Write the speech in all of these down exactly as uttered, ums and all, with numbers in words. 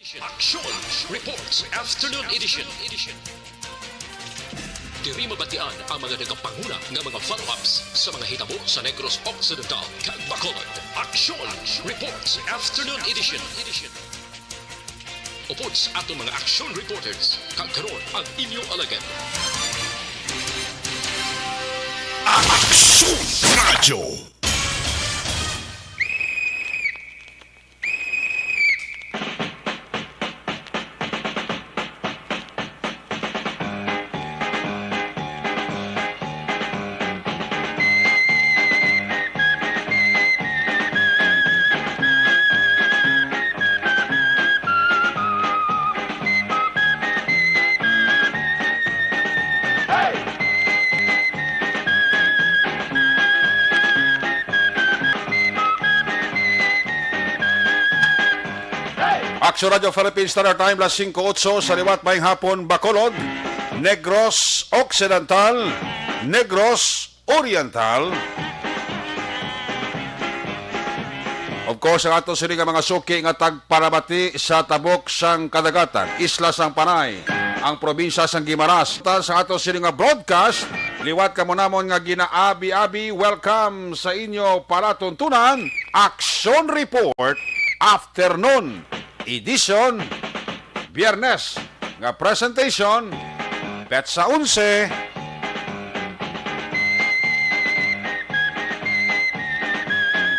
Action Reports Afternoon Edition. Diri mabatian ang mga nagapanguna nga mga follow-ups sa mga hitabo sa Negros Occidental kag Bacolod. Action Reports Afternoon Edition. Upod sa aton mga action reporters, kag karon ang inyo alagad. Action Radio. Action Radio Philippines Standard Time, las singko otso sa liwat, maayong hapon, Bacolod, Negros Occidental, Negros Oriental. Of course, ang ato sini nga mga suki nga tagpanabati sa tabok sang kadagatan, isla sang Panay, ang probinsya sang Guimaras. Tan sa ato sini nga broadcast, liwat kamo namon nga ginaabi-abi, welcome sa inyo palatuntunan, Action Report, Afternoon Edition, Biyernes nga presentation, petsa onse.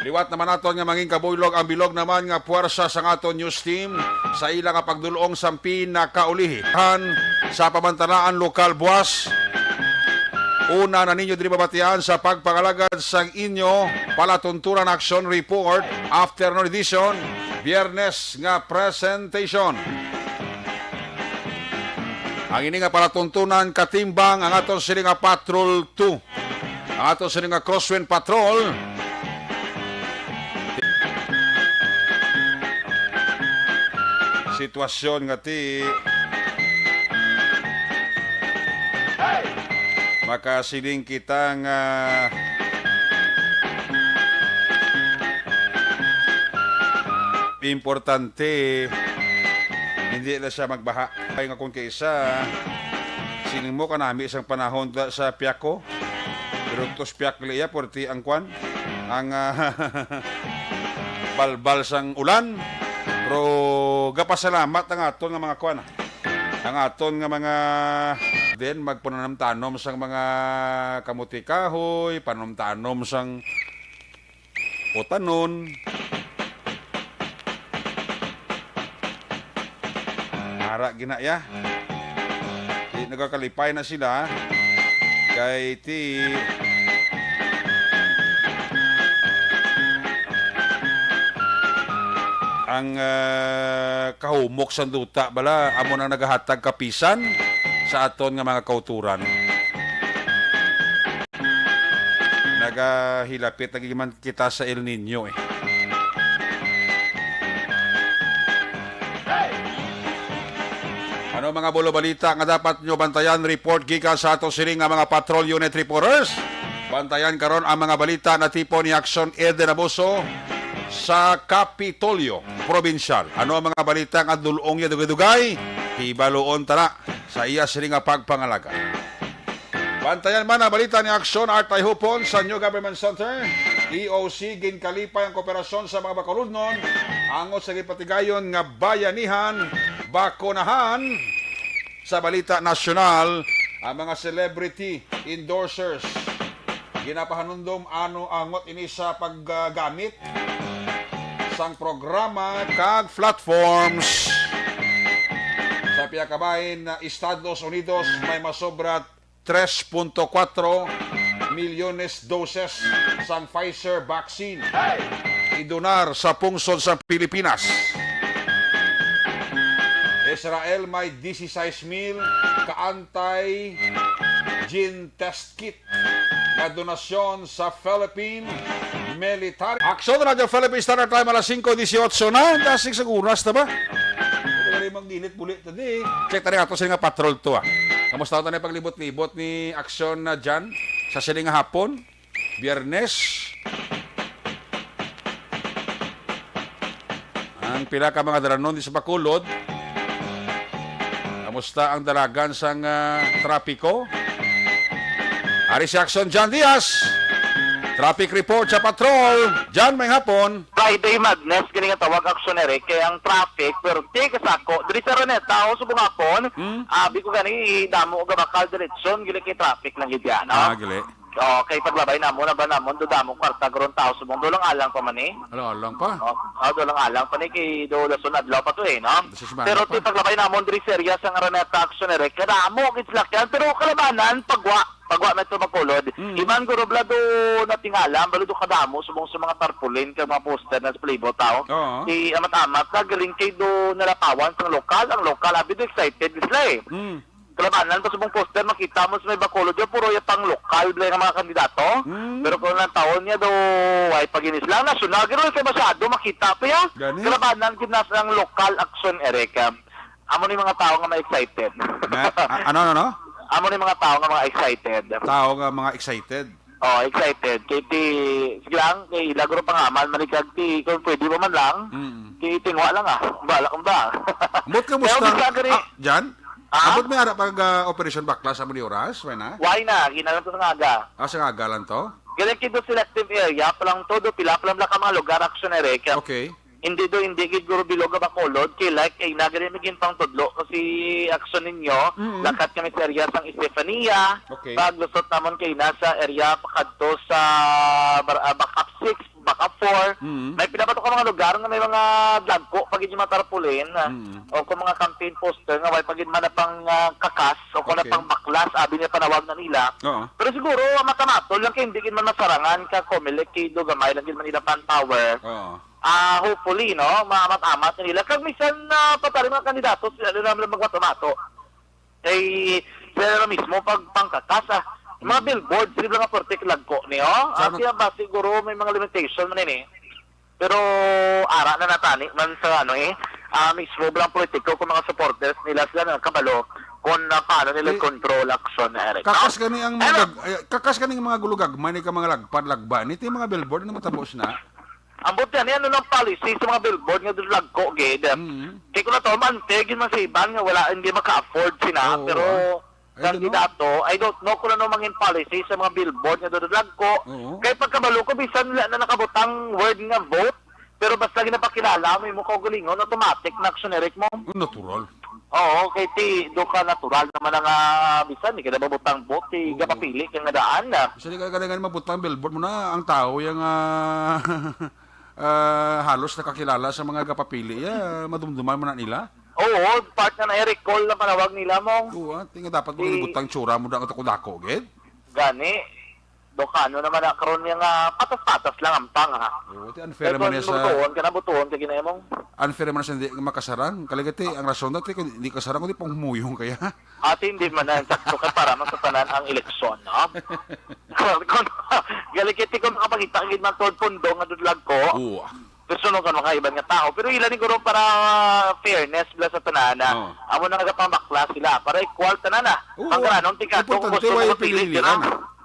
Liwat naman naton nga mangin kabuylog ang bilog naman nga puwersa sang aton news team sa ila nga pagdul-ong sang pinakaulihi. Han, sa pamantalaan lokal buwas, una na ninyo diri mabatian sa pagpangalagad sang inyo palatuntunan action report, afternoon edition, Biyernes nga presentation. Ang ini nga palatuntunan katimbang ang aton sini nga Patrol two. Ang aton sini nga Crosswind Patrol. Sitwasyon nga ti makasiling kita nga importante, hindi na siya magbaha. Ay nga kung kaisa, siling mo kanami sang panahon da sa piyako. Pero tos piyak liya, pwerte ang kwan, ang, ah, balbal sang ulan. Pero gapasalamat ang aton nga mga kwan, ah. Ang aton nga mga, then, magpananam-tanom sang mga kamuti kahoy, pananam-tanom sang utanon. Ara gina ya. Di nagakalipay na sila. Kay ti ang, ah, kahumok sang duta bala amo nang nagahatag kapisan sa aton nga mga kautoran. Nagahilapit lagi man kita sa El Niño, eh. Ano mga bulo balita nga dapat nyo bantayan? Report gikan sa ato sini nga mga patrol unit reporters. Bantayan karon ang mga balita natipon ni Action Eden Abuso sa Kapitolyo Probinsyal. Ano ang mga balita nga dul-ong niya dugay-dugay? Hibaluon ta na sa iya sini nga pagpangalaga. Bantayan man ang balita ni Aksyon Art Ayhupon sa New Government Center, E O C. Ginkalipay ang kooperasyon sa mga Bacolodnon angot sa gipatigayon nga bayanihan, bakunahan. Sa balita nasyonal, ang mga celebrity endorsers ginapahanumdom ano angot ini sa paggamit sang programa kag platforms. Sa piyakabahin na Estados Unidos, may masobra tres punto kuwatro milyones doses sang Pfizer vaccine idunar sa pungsod sa Pilipinas. Israel may disisais mil ka antigen test kit nga donasyon sa Philippine military. Aksyon Radyo Philippine Standard Time, alas singko disiotso na. Dasig sa oras na ba? Pwede ka rin magdilit-bulit na di. Check tayo ato sa nga patrol to, ah. Kamusta tayo paglibot-libot ni Aksyon na dyan sa siling nga hapon? Biyernes. Ang pila ka mga dalanon di sa Bacolod. Kamusta ang dalagan sang, ah, trapiko? Ari si Action John Diaz. Traffic report sa patrol. John, may hapon. Friday madness, gani nga tawag, Action Eric, kay ang traffic, pero di ka sako. Diri sa Araneta, o, subong hapon, Hmm? abi ko gani, damo og bakal, diretsyon, gili kay traffic lang gid yan, no? Ah, gali. Okay, paglabay namo na ba namon, do damo kwarta, gurong tao, subong, do lang alang pa man, eh. Alang-alang pa. Oh, oh, do lang alang pa ni kay do lason adlaw pa to, eh, no? Sa semana Pero pa. Ti paglabay namon diri sa area sa Araneta, Action Eric, kadamo gid sila kyan, pero kalabanan, pagwa, pagwa na ito Bacolod. Mm. Iban guro bla do natingala, balo do kadamo, subong sa mga tarpaulin, kag mga poster na sa palibot, tao. Oo. Ti amat-amat na, galing kay do nalapawan sang lokal, ang lokal, abi do excited sila, eh. Mm. Kalabanan pa subong poster, makita mo sa may Bacolod, yung puro yung pang lokal bla nga mga kandidato. Mm. Pero kung ang taon niya do, ay pag-inis lang, nasyonal, gano'n kay masyado, makita pa ya. Gani? Kalabanan gid na sang lokal, Action Eric. Amo ni mga tao nga ma-excited. Na, a-, ano, ano, ano? Amo ni mga tao nga mga excited. Tao nga mga excited. Oh, excited. Kay ti, sige lang, kay ila guro pangaman, manikag ti, kung pwede pa man lang, Mm. ti tingwa lang, ah. Bala kung ba. Ambot ka Kaya musta? Bisa ka rin. Ah, Jan? Ah? Ambot may ara pag, ah, operasyon baklas sa muli oras? Why na? Why na? Ginalang to sa nga aga. Ah, sa nga aga lang to? Galing kito selective area, palang todo, pila, palang ka mga lugar, Action Eric. Okay. Hindi do, hindi gid guro bilog nga Bacolod, kay like, kay nagari mi ginpangtudlo, kasi aksyon ninyo, Mm. lakat kami sa area sang Estefania, Okay. paglusot namon kay nasa area pakadto sa bar-, ah, back up six, back up four. Mm. May pinabato ka mga lugar nga may mga dagko pa gid yung mga tarpaulin, ah, Mm. o kung mga campaign poster nga way pa gid man na pang, ah, kakas o kung na Okay. pang baklas, abi niya panawag na nila. Oo. Pero siguro, matamatol lang kay hindi gid man masarangan ka Comelec, kay do gamay lang gid man nila manpower. Oo. Ah, hopefully, no, maamat-amat na nila. Kag minsan, ah, pataring mga kandidato, sila na lang magmato-mato. Kay sila na mismo pag pangkakas, ah. Mga Mm. billboard, sila nga pertik lagko niyo. Sa At ano? Yan ba, siguro may mga limitation man ini. Pero ara na natani man sa ano eh, ah, mismo lang politiko kung mga supporters nila sila na kabalo kung na paano nila Eh, control action, Eric, no? Kakas gani ang mga Ano? gag-, eh, kakas gani ang mga gulugagmay ni ka mga lagpad, lagba. Nito yung mga billboard na matabo sina. Ambot yan, yan ang policy sa mga billboard nga dudlagko, gid. Mm. Kay kung nato, maantig yun man sa iban nga wala, hindi maka-afford sina, Oo, pero ah. I don't know. Kandidato, I don't know kung ano mangin policy sa mga billboard nga dudlagko. Oo. Kay pagkabalo ko, bisan wala na nakabutang word nga vote, pero basta ginapakilala mo, imo kaugalingon, automatic na action, Eric, mo. Natural. Oo, kay ti, do ka natural naman ang, ah, bisan, di ka na mabutang vote, ti, Oo. Gapapili ka nga daan na. Kasi di ka kadaghan mabutang billboard mo na, ang tao yung, ah, ah, halos nakakilala sa mga gapapili, ah, madumduman mo na nila. Oo, part na na recall na panawag nila mo. Oo, ah, tinga dapat mo Di- gibutang tsura mo na ang dako-dako, gid. Gani, do ka, ano naman na karon niya nga patas-patas lang ang pang, ha? Oo, ti unfair Pero naman niya sa butuon ka na, butuon ka ginaya mong. Unfair naman sa hindi makasarang. Kaligati, ang rason na, ti, kung hindi kasarang, kundi pang humuyong kaya. Ate, hindi man na, sakto ka para man sa tanan ang eleksyon, no? Kung, galigati kung makapangita, gid man tuod pundo nga dudlag ko. Oo. Pero sunod ka mga iban nga tao. Pero ila ni guro para fairness bla sa tanan na. Oo. Amo na nga pambakla sila. Para equal tanan na. Oo. Ang garanon, ti kato, kung Importante, gusto mo way mapili, pinilian. Gina.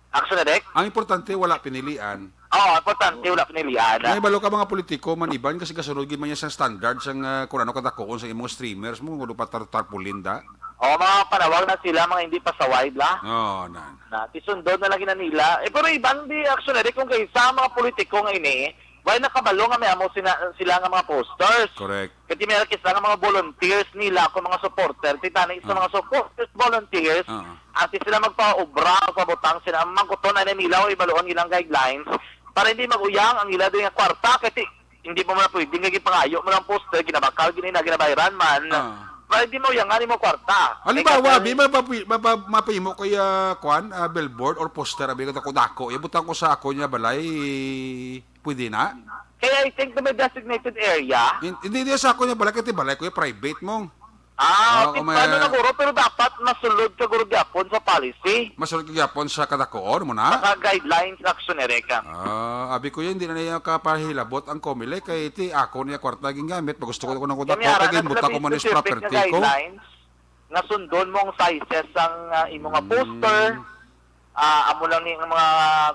Action na, Dek? Ang importante, wala pinilian. Oo, importante, Oo. wala pinilian. May balo ka mga politiko man iban kasi kasunod gid man niya sa standard sang, ah, kung ano kadakuon sa imong streamers mo, wala pa tar-, tarpaulin da. Oo, mga panawag na sila, mga hindi pasaway, bla. Oo, na. Na, ti sundon na lagi na nila. Eh, pero iban di action na, Dek, kung kaysa mga politiko nga ini, why nakabalo nga may amo sina-, sila nga mga posters? Correct. Kati may kisa nga mga volunteers nila, kung mga supporter, ti tani sa Ah. mga supporters, volunteers, Oo. ati sila magpaubra, magpabutang sila, ang mangkuton na nila o ibaluon ilang guidelines, para hindi mag-uyang ang ila din nga kwarta, kasi hindi mo man pwede nga gipangayo mo lang poster, ginabakal, ginina, ginabayran man. Ah. Para hindi mauyangan mo kwarta. Halimbawa, Kaya abi, mapa-, mapa-, mapahimo ko ya, kwan, ah, billboard or poster, abi, dako-dako, ibutang ko sa ako niya balay, pwede na? Kaya I think na may designated area. Hin-, hindi, hindi sa ako niya balay, kasi balay ko yung private mo. Ah, Oo, okay, kung may paano na, guro? Pero dapat masulod ka, guro, gyapon sa policy. Masulod ka gyapon sa kadakuon mo na? Sa guidelines, action, Erica. Ah, abi ko yun, hindi na niya kapahilabot ang Comelec, kay ti ako niya kwarta gingamit, pag gusto ko ko ng Kami kwadako, ara kay na buta sila ko man is specific property na ko. Guidelines nga sundon mo ang sizes sang, ah, imo nga Mm. poster. Ah, amo lang ni ang mga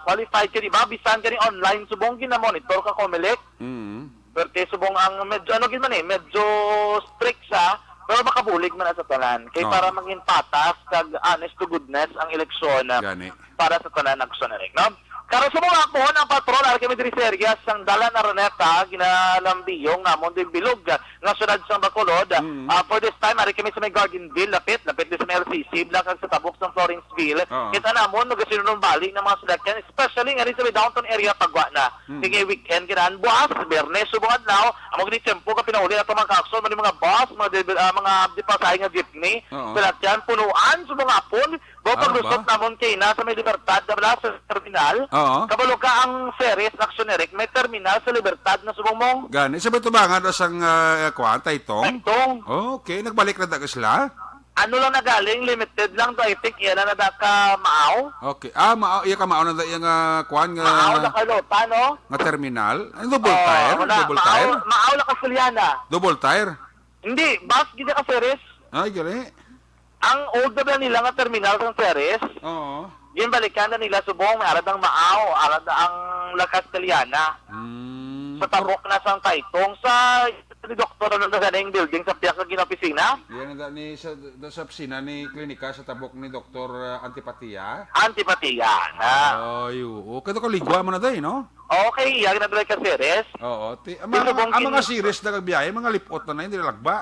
qualified ka, di ba? Bisan ka ni online, subong gina-monitor ka, Comelec. Mm. Perti subong ang medyo, ano gid man eh, medyo strict siya, pero makabulig man na sa tanan. Kay Oo. para maging patas kag honest to goodness ang eleksyon, ah, Gani. para sa tanan, Action Eric, no? Karon subong hapon ang patrol, ari kami diri sa area sang Dalan Araneta, ginalambiyong namon din bilog, ah, nga syudad sang Bacolod. Mm. Ah, for this time, ari kami sa may Gardenville, lapit, lapit din sa may L C C, Blanca, sa tabok sang Florenceville. Oo. Kita namon, magasinunumbalik ng mga salakyan, especially nga rin sa may downtown area, pagwa na. Mm. Kay weekend, kinaan buwas, Biyernes, subong adlaw, amo gini tiyempo ka pinauli ato mga ka-action, mga bus, mga deliver-, ah, mga dipasahe nga jeepney, Oo. salakyan, punuan, subong hapon, Baw Ah, paglusot ba? namon kay na sa may Libertad, na wala sa terminal. Oo. Kabalo ka ang Ceres, Action Eric, may terminal sa Libertad na subong mo. Gani, sa may tubangan o sang, ah, kuwan, Taytong? Taytong. Okay, nagbalik na daw sila? Ano lang na galing, limited lang to, I think, yan na nada ka Maaw. Okay. Ah, Maaw, iya ka Maaw na da iya nga kuwan nga Maaw na Carlota, no? nga terminal. Ano, double Oh, tire? wala. Double Maaw, tire? Maaw na Castellana. Double tire? Hindi, bus gid ka Ceres. Ay, gali. Ang old na ba nila nga terminal sang Ceres? Oo. Ginbalikan na nila subong, may arad ang Maaw, arad ang La Castellana. Mm. Sa tabok na sang Taytong, sa ni Doktor, ano na ganing building sa piyak nga ginaopisina? Yan na ni sa, do sa opisina ni klinika sa tabok ni Doktor, ah, Antipatia. Antipatia, na. Ay, oo. Kaya kaligwa mo na tayo, no? Okay, iya ginadala ka Ceres. Oo. Ti, ang Di mga, subong ang mga kin- Ceres na kagbiyahe, mga lipot na na, hindi lagba.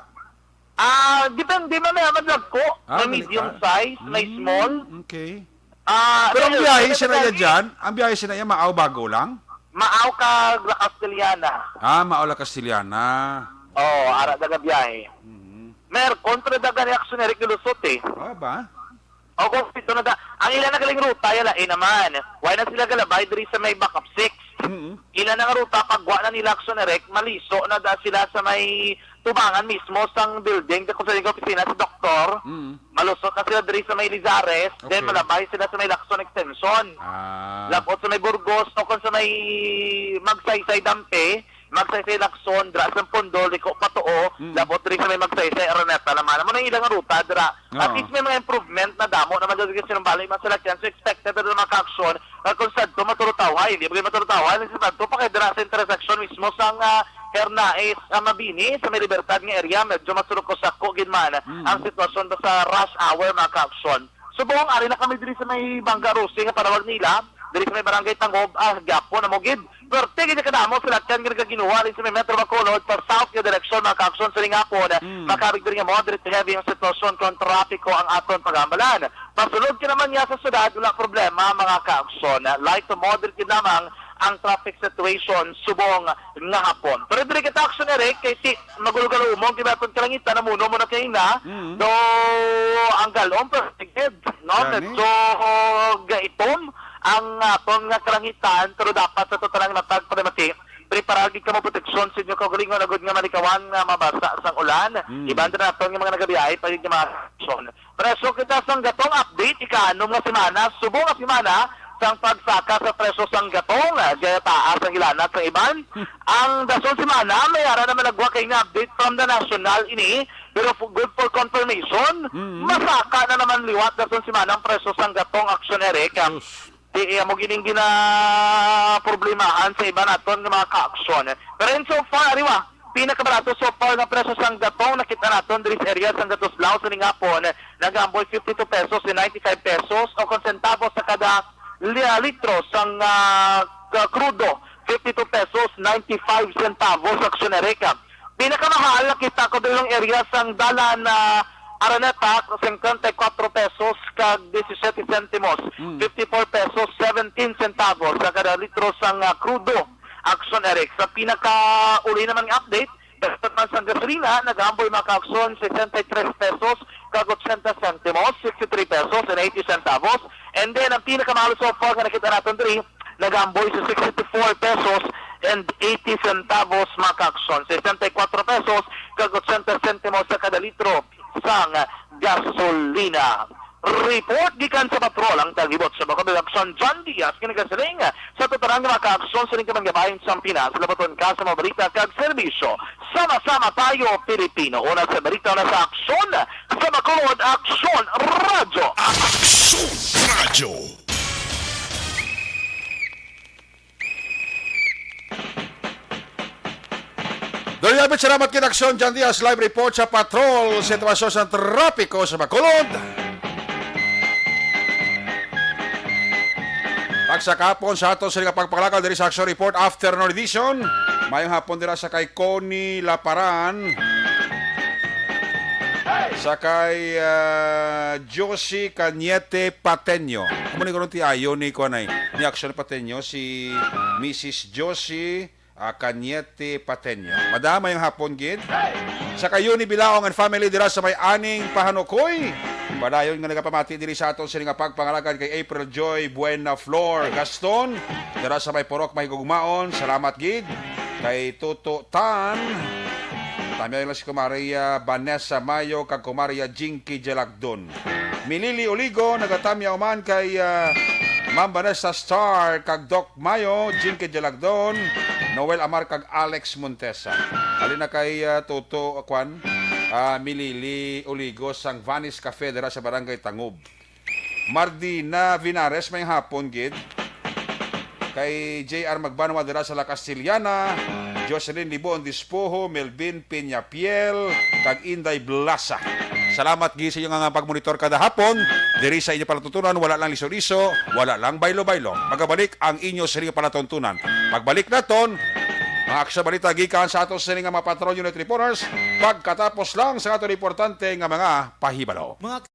Ah, depende man, may madlagko. Ah, May gali medium ka? size, may Mm, small. okay. Ah, Pero ang ano, biyahe ano sila ba iya yan? dyan, ang biyahe sila iya, Maaw Bago lang? Maaw ka La Castellana. Ah, Maaw La Castellana. Oo, ara daga biyahe. Mhm. May aircon, pero daga ni Action Eric nilusot eh. Ah, ba? O kung ito na da, ang ila na galing ruta, yala eh naman. Why na sila galabay diri sa may backup six? Mhm. Ila na nga ruta, pagwa na nila Action Eric, maliso na da sila sa may tubangan mismo sang building, kung sa opisina sa doktor. Mm. Malusot na sila diri sa may Lizares, then Okay. malabay sila sa may Lacson Extension. Ah. Labot sa may Burgos, o kung sa may Magsaysay Dampe, Magsaysay Lacson, dira sa Pondol, liko patuo, Mm. labot diri sa may Magsaysay Araneta naman. Amo na ilang ruta dira. At Oo. least may mga improvement na damo naman dyan sa sinumbali, mga salakyan. So expected na mga ka-action, ah, kung sadto maturutawhay, hindi ba kayo maturutawhay? Sa sadto pa kayo dira sa intersection mismo sa nga Hernaez, ah, Mabini, sa may Libertad nga area, medyo masurok-usako gid man Mm. ang sitwasyon ba sa rush hour, mga ka-action. Subong, ari na kami diri sa may Bangga Rose nga panawag nila, diri sa may Barangay Tangob, ah, gyapon na mo gid. Perti gid kadamo sa lakyan nga nagaginuha rin sa may Metro Bacolod pa south nga direksyon, mga ka-action, sa ning hapon. Mm. Makabig diri nga moderate to heavy ang sitwasyon kon trapiko ang aton pag-ambalan. Pasulod ka naman niya sa syudad, wala problema, mga ka-action. Light to moderate gid lamang ang traffic situation subong nga hapon. Pero diri kita action, Eric, kay ti magulgalo umong kinaton kalangitan, namuno mo na kayo na. Mm. Do ang galon, pero sige, no? Gani. Medyo gaitom ang aton nga kalangitan, pero dapat sa total nga matag palimati, preparar gid kamo proteksyon sa inyo kaugalingon agud nga malikawan nga mabasa sang ulan. Mm. Iban din naton nga mga nagabiyahe pa gid nga mga aksyon. Presyo kita sang gatong update, ikanom nga semana, subong nga semana sang pagsaka sa presyo sang gatong, ah, gaya taas ang hilanat sa iban. Ang dason semana, may ara naman nagwa kay nga update from the national ini, pero f-, good for confirmation, Mm. masaka na naman liwat dason semana ang presyo sang gatong aksyon, Eric. Sus. Di iya mo gining ginaproblemahan sa iba naton nga mga ka-aksyon. Pero in so far, ariwa, pinakabarato so far nga presyo sang gatong nakita naton diri sa area sang Gatuslao sa ningapon, nagaamboy fifty-two pesos and ninety-five pesos o kon sentavos sa kada li-, litro sang, ah, ka-, krudo, fifty-two pesos, ninety-five centavos, aksyon, Eric. Pinakamahal nakita ko diri sa area sang Dalan, ah, Araneta, singkwenta y kuwatro pesos kag disisete sentimos, Mm. fifty-four pesos, seventeen centavos sa kada litro sang, ah, krudo. Aksyon, Eric. Sa pinakauli naman nga update, dapat man sang gasolina, nag-amboy mga ka-aksyon, sesenta y tres pesos kag ochenta sentimos, sixty-three pesos and eighty centavos. And then, ang pinakamahal so far nga nakita naton diri, nag-amboy sa sixty-four pesos and eighty centavos, mga ka-aksyon. Sesenta y kuwatro pesos kag ochenta sentimos sa kada litro sang gasolina. Report gikan sa patrol ang tagibot sa Bacolod Action, John Diaz, kinagasiling sa tutunan nga mga ka-aksyon sa lingkaman nga bahin sa Pinas. Labaton ka sa mga balita kag serbisyo. Sama-sama tayo, Pilipino. Una sa balita, una sa aksyon, sa Bacolod Aksyon Radyo. Aksyon Radyo. Doriabit, salamat kita, Aksyon John Diaz, live report sa patrol, sitwasyon sa trapiko sa Bacolod. Pagsakapon sa ato sila pagpangalagal diri sa Aksyon Report Afternoon Edition. Mayong hapon dira sa kay Connie Laparan, sa kay, ah, Josie Cañete Pateño. Amo ni karon ti ayo ni kuan ay, ni Aksyon Pateño, si Missus Josie ah, Cañete Pateño. Madam, mayong hapon gid. Sa kayo ni Bilaong and family dira sa may Aning Pahanukoy. Padayon nga nagapamati diri sa aton sini nga pagpangalagad kay April Joy Buena Flor Gaston, dira sa may Purok Mahigugmaon. Salamat gid kay Toto Tan. Tamyaw lang si Kumaria Vanessa Mayo kag Kumaria Jinky Jalagdon. Milili Oligo, nagatamyaw man kay, ah, Ma'am Vanessa Star, kag Doc Mayo, Jinky Jalagdon, Noel Amar, kag Alex Montesa. Halin na kay, ah, Toto, kwan, ah, Milili Oligo, sang Vanis Cafe, dira sa Barangay Tangub. Mardina Vinares, may hapon gid. Kay J R Magbanwa dira sa La Castellana, Jocelyn Libon Dispoho, Melvin Peñapiel, kag Inday Blasa. Salamat gid sa inyo nga pagmonitor kada hapon. Diri sa inyo palatuntunan, wala lang liso-liso, wala lang baylo-baylo. Magabalik ang inyo sini nga palatuntunan. Pagbalik naton, mga aksyon balita gikan sa ato sini nga mga Patrol Unit Reporters, pagkatapos lang sa ato importante nga mga pahibalo. Mga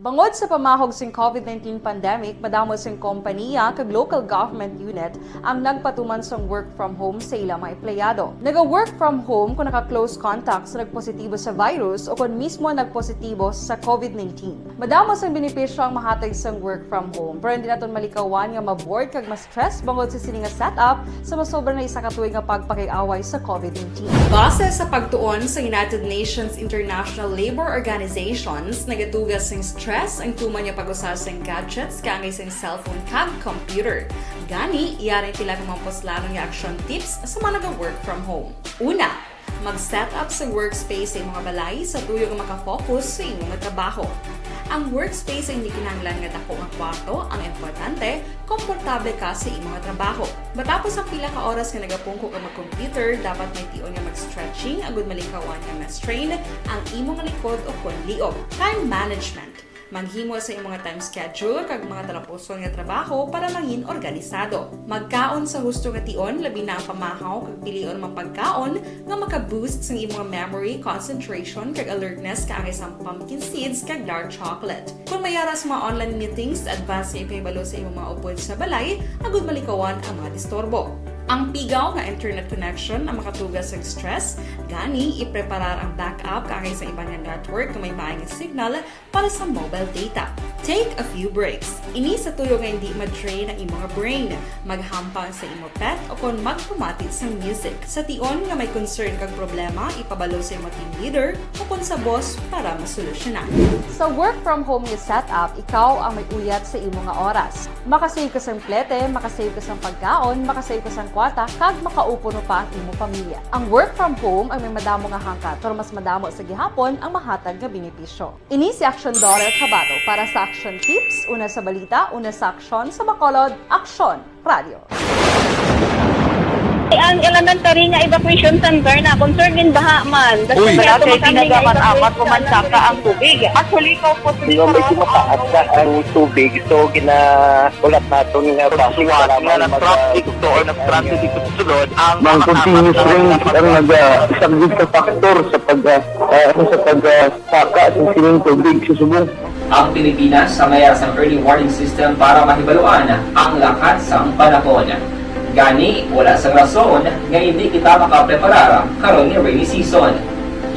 Bangod sa pamahog sing COVID nineteen pandemic, madamo sing kompaniya kag local government unit ang nagpatuman sang work from home sa ila mga empleyado. Naga-work from home kon naka-close contact sa nagpositibo sa virus o kon mismo nagpositibo sa COVID nineteen. Madamo sang benepisyo ang mahatag sang work from home, pero hindi naton malikawan nga ma-bored kag ma-stress bangod sa sini nga setup sa masobra na isa ka tuig nga pagpakig-away sa COVID nineteen. Base sa pagtuon sa United Nations International Labour Organizations, nagatugas sing stress ang tuman nga pag-usa sing gadgets kaangay sing cellphone kag computer. Gani, yari ang pila ka mga puslanon nga action tips sa mga naga-work from home. Una, mag-set up sa workspace sa imong balay sa tuyo nga maka-focus sa imong trabaho. Ang workspace ay hindi kinahanglan nga dako nga kwarto, ang importante, komportable ka sa imong trabaho. Matapos ang pila ka oras nga nagapungko ka mag-computer, dapat may tion nga mag-stretching agud malikawan nga ma-strain ang imong likod o kon liog. Time management. Maghimo sa imong time schedule kag mga talapuson nga trabaho para mangin organisado. Magkaon sa husto nga tion, labi na ang pamahaw, kag pilion ang mga pagkaon nga maka-boost sang imong memory, concentration, kag alertness, kaangay sang pumpkin seeds kag dark chocolate. Kon may ara sa mga online meetings, advance nga ipahibalo sa imong mga upod sa balay agud malikawan ang mga disturbo. Ang pigaw nga internet connection ang makatugas sa stress, gani ipreparar ang backup kaangay sa iban nga network nga may maayong signal para sa mobile data. Take a few breaks. Ini sa tuyo nga hindi ma-drain ang imong brain. Maghampang sa imo pet o kon magpamati sang music. Sa tion nga may concern kag problema, ipabalo sa imo team leader o kon sa boss para masolusyonan. Sa work from home nga setup, ikaw ang may uyat sa imo nga oras. Makasave ka sang plete, makasave ka sang pagkaon, makasave ka sang kwarta, kag makaupo no pa ang imo pamilya. Ang work from home ang may madamo nga hangkat, pero mas madamo sa gihapon ang mahatag nga benepisyo. Ini si Action Daughter Kabato para sa Action Tips, una sa balita, una sa aksyon, sa Bacolod, Aksyon Radio. Ang elementary nga evacuation center na concern in baha man. Uy. Kaya tumakami nga evacuation center. Amat ko man saka ang tubig. Actually, ikaw po, hindi ko mataas na ang tubig. So, gina-, ulat naton nga basi para nga mag-, nag-traffic to or nag-traffic dito sa sulod, ang mga continuous rain ang nag-, ah, isang big factor sa pag, ah, ah, ano, sa pag, ah, saka sa sining tubig sa subong. Ang Pilipinas ang may sang early warning system para mahibaluan ang lakat sang panahon. Gani, wala sang rason nga hindi kita makapreparar karon ni rainy season.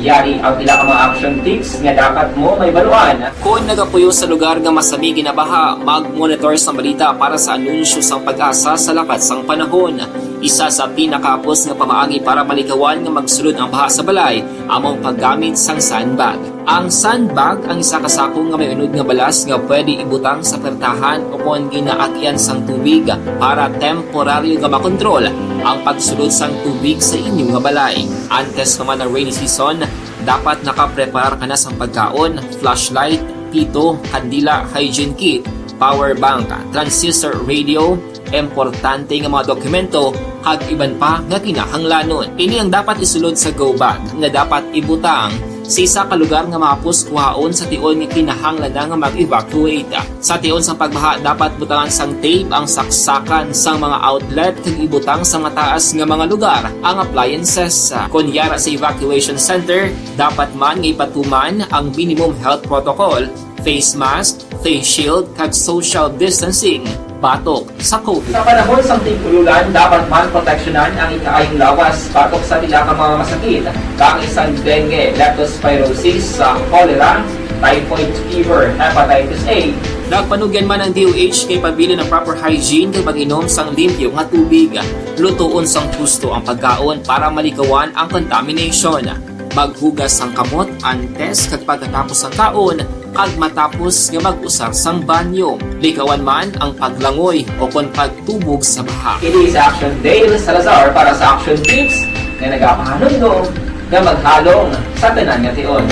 Yari ang pila ka mga action tips nga dapat mo mahibaluan. Kon nagapuyo sa lugar nga masami ginabaha, mag-monitor sa balita para sa anunsyo sang PAGASA sa lakat sang panahon. Isa sa pinakahapos nga pamaagi para malikawan nga magsulod ang baha sa balay amo ang paggamit sang sandbag. Ang sandbag ang isa ka sako nga may unod nga balas nga pwede ibutang sa pertahan o kon ginaagyan sang tubig para temporaryo nga makontrol ang pagsulod sang tubig sa inyo nga balay. Antes pa man ang rainy season, dapat nakapreparar ka na sang pagkaon, flashlight, pito, kandila, hygiene kit, power bank, transistor radio, importante nga mga dokumento, kag iban pa nga kinahanglanon. Ini ang dapat isulod sa go bag nga dapat ibutang sa isa ka lugar nga mahapos kuhaon sa tion nga kinahanglan na nga mag-evacuate. Sa tion sang pagbaha, dapat butangan sang tape ang saksakan sang mga outlet kag ibutang sa mataas nga mga lugar ang appliances. Kon yara sa evacuation center, dapat man nga ipatuman ang minimum health protocol, face mask, face shield, kag social distancing batok sa COVID. Sa panahon sang tig-ululan, dapat man proteksyonan ang ikaayong lawas batok sa pila ka mga masakit, kaangay sang dengue, leptospirosis, sa cholera, typhoid fever, hepatitis A. Nagpanugyan man ang D O H kay pabilin ang proper hygiene kag mag-inom sang limpyo nga tubig. Lutoon sang husto ang pagkaon para malikawan ang contamination. Maghugas sang kamot antes kag pagkatapos sang kaon kag matapos nga mag-usar sang banyo. Likawan man ang paglangoy o kon pagtubog sa baha. Kini sa Action Dale Salazar para sa Action Tips nga nagapahanumdom nga maghalong sa tanan nga tion.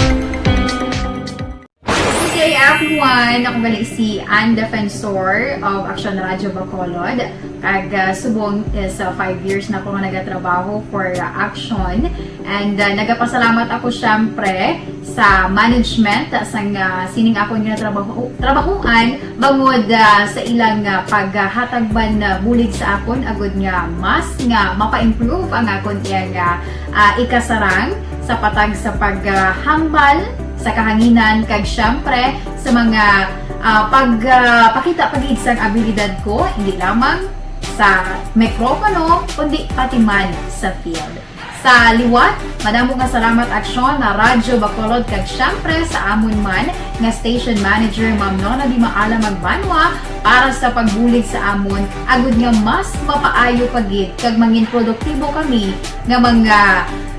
Good day, everyone. Ako gali si Ann Defensor of Action Radio Bacolod. Kag, ah, subong is, ah, five years na ako nga nagatrabaho for, ah, Action. And, ah, nagapasalamat ako, syempre, sa management, ah, sang, ah, sining akon nga trabaho, trabahuan, bangod, ah, sa ilang, ah, paghatag man, ah, bulig sa akon, agud nga mas nga mapa-improve ang akon iya nga, ah, ikasarang sa patag sa paghambal sa kahanginan, kag syempre sa mga, ah, pag, ah, pakita pa gid sang abilidad ko, hindi lamang sa mikropono, kundi pati man sa field. Sa liwat, madamo nga salamat, Aksyon, na Radyo Bacolod, kag syempre sa amon man nga station manager, Ma'am Nona Di Maala Magbanwa, para sa pagbulig sa amon, agud nga mas mapaayo pa gid kag mangin produktibo kami nga mga,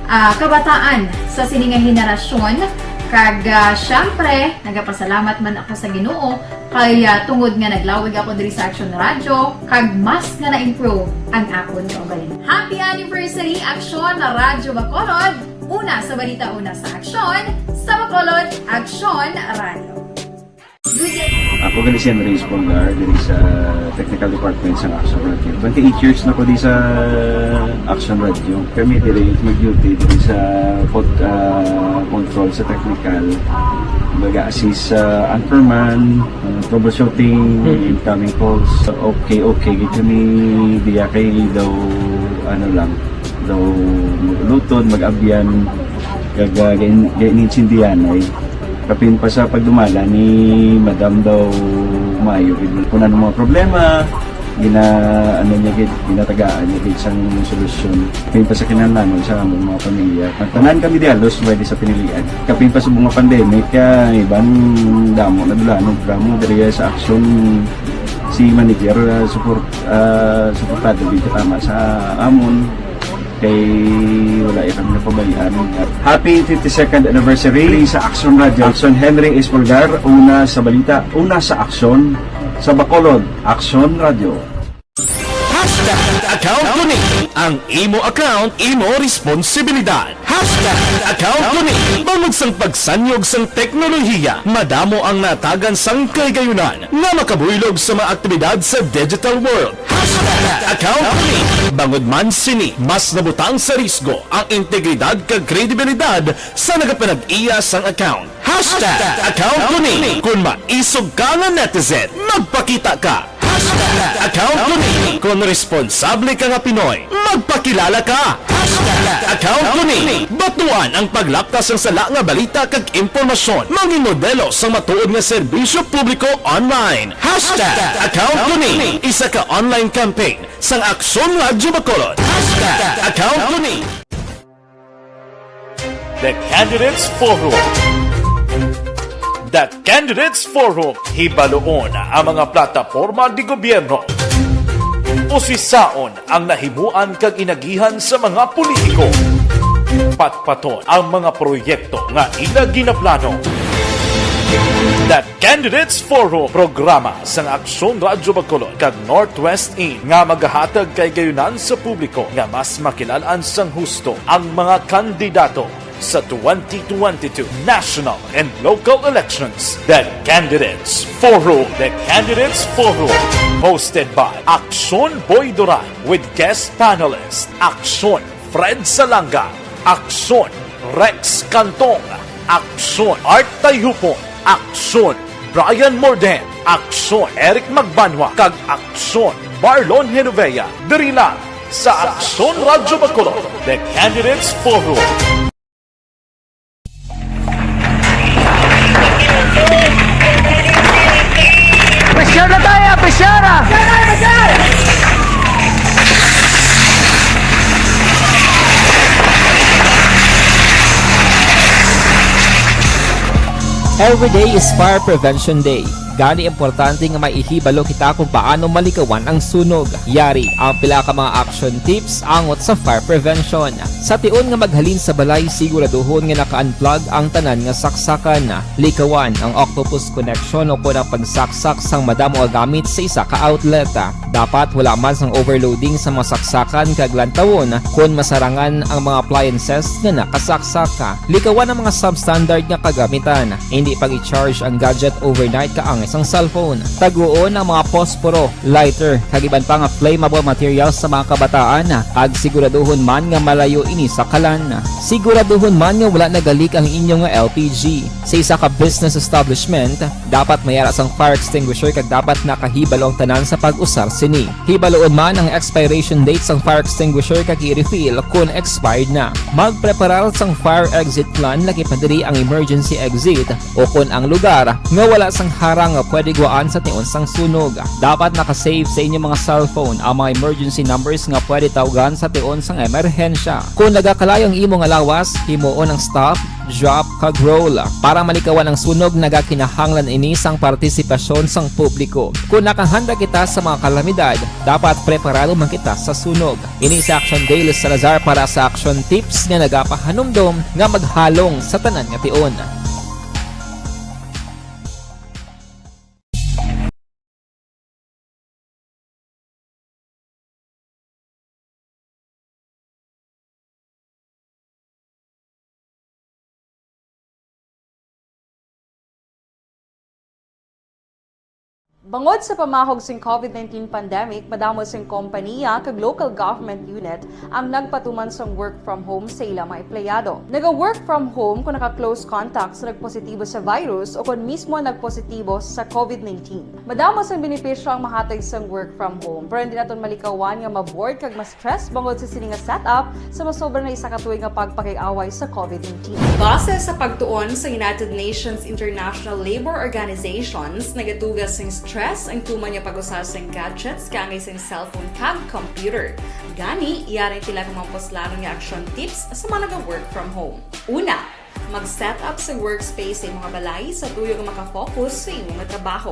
ah, kabataan sa sini nga henerasyon. Kag, ah, syempre, nagapasalamat man ako sa Ginoo kay, ah, tungod nga naglawig ako diri sa Action Radio, kag mas nga na-improve ang akon kaugalingon. Happy anniversary, Action Radyo Bacolod! Una sa balita, una sa aksyon, sa Bacolod, Action Radio. Good day. Ako gali si Henry Espolgar, diri sa technical department sa Action Radio. Twenty-eight years na ko di sa Action Radio. Kami diri mag-duty diri sa pod-, ah, control sa technical. Baga assist sa anchorman, ah, troubleshooting, Mhm. incoming calls. Okay, okay gid kami diya kay daw, ano lang, daw mag-ulutod, mag-abyan, kag, ah, gain-, gain-, intindihan ay. Kapin pa sa pagdumala ni Madam daw maayo gid. Kung ano mga problema, gina-, ano niya gid, ginatagaan niya gid sang solusyon. Kapin pa sa kinahanglanon sa among mga pamilya. Ang tanan kami di halos pwede sa pinilian. Kapin pa sa mga pandemic, kaya iban damo na dulanon, damo diri sa aksyon si manager, ah, support, ah, suportado gid tama sa amon. Kay wala iya kami napabayaan. Happy fifty-second anniversary sa Action Radio. Action Henry Espolgar, una sa balita, una sa aksyon, sa Bacolod, Action Radio. Hashtag account ko ni. Ang imo account, imo responsibilidad. Hashtag account ko ni. Bangod sang pagsanyog sang teknolohiya, madamo ang natagan sang kahigayunan nga makabuylog sa mga aktibidad sa digital world. Hashtag account ko ni. Bangod man sini, mas nabutang sa risgo ang integridad kag kredibilidad sa nagapanag-iya sang account. Hashtag account ko ni. Kung maisog ka nga netizen, magpakita ka. Hashtag account ko ni. Kung responsable ka nga Pinoy, magpakilala ka. Hashtag account ko ni. Batuan ang paglapkas sang sala nga balita kag impormasyon. Mangin modelo sang matuod nga serbisyo publiko online. Hashtag account ko ni. Isa ka online campaign sang Aksyon Radyo Bacolod. Hashtag account ko ni. The Candidates Forum. The Candidates Forum. Hibaluon ang mga plataporma di gobyerno. Usisaon ang nahimuan kag inagihan sa mga politiko. Patpaton ang mga proyekto nga ila ginaplano. The Candidates Forum, programa sang Aksyon Radyo Bacolod kag Northwest Inn nga magahatag kahigayonan sa publiko nga mas makilal-an sang husto ang mga kandidato sa twenty twenty-two national and local elections. The Candidates Forum. The Candidates Forum. Hosted by Aksyon Boy Duran with guest panelist Aksyon Fred Salanga, Aksyon Rex Cantong, Aksyon Art Tayhupon, Aksyon Brian Morden, Aksyon Eric Magbanwa, kag Aksyon Marlon Genovea. Diri lang sa Aksyon Radyo Bacolod, The Candidates Forum. Pressure na tayo, pressure na! Every day is Fire Prevention Day. Gani, importante nga may ihibalo kita kung paano malikawan ang sunog. Yari ang pila ka mga action tips angot sa fire prevention. Sa tion nga maghalin sa balay, siguraduhon nga naka-unplug ang tanan nga saksakan. Likawan ang octopus connection o kon ang pagsaksak sang madamo nga gamit sa isa ka outlet. Dapat wala man sang overloading sa mga saksakan kag lantawon kon masarangan ang mga appliances nga nakasaksak. Likawan ang mga substandard nga kagamitan. Hindi pag-i-charge ang gadget overnight kaangay sang cellphone. Taguon ang mga posporo, lighter, kag iban pa nga flammable materials sa mga kabataan, kag siguraduhon man nga malayo ini sa kalan. Siguraduhon man nga wala nagalik ang inyo nga L P G. Sa isa ka business establishment, dapat may ara sang fire extinguisher kag dapat nakahibalo ang tanan sa pag-usar sini. Hibaloon man ang expiration date sang fire extinguisher kag i-refill kon expired na. Magpreparar sang fire exit plan, lakip na diri ang emergency exit o kon ang lugar nga wala sang harang nga pwede guwaan sa tion sang sunog. Dapat naka-save sa inyo mga cellphone ang mga emergency numbers nga pwede tawgan sa tion sang emerhensya. Kon nagakalayo ang imo nga lawas, himuon ang stop, drop, kag roll. Para malikawan ang sunog, nagakinahanglan ini sang partisipasyon sang publiko. Kon nakahanda kita sa mga kalamidad, dapat preparado man kita sa sunog. Ini si Action Dale Salazar para sa Action Tips nga nagapahanumdom nga maghalong sa tanan nga tion. Bangod sa pamahog sing COVID nineteen pandemic, madamo sing kompanya kag local government unit ang nagpatuman sang work from home sa ila mga empleyado. Naga-work from home kon naka-close contact sa nagpositibo sa virus o kon mismo nagpositibo sa COVID nineteen. Madamo sang benepisyo ang mahatag sang work from home, pero hindi naton malikawan nga ma-bored kag ma-stress bangod sa sini nga setup sa masobra na isa ka tuig nga pagpakig-away sa COVID nineteen. Base sa pagtuon sa United Nations International Labour Organizations, nagatuga sing stress ang tuman nga pag-usar sing gadgets kaangay sing cellphone kag computer. Gani, yari ang pila ka mga puslanon nga action tips sa mga naga-work from home. Una, mag-set up sa workspace sa imong balay sa tuyo nga makafocus sa imong trabaho.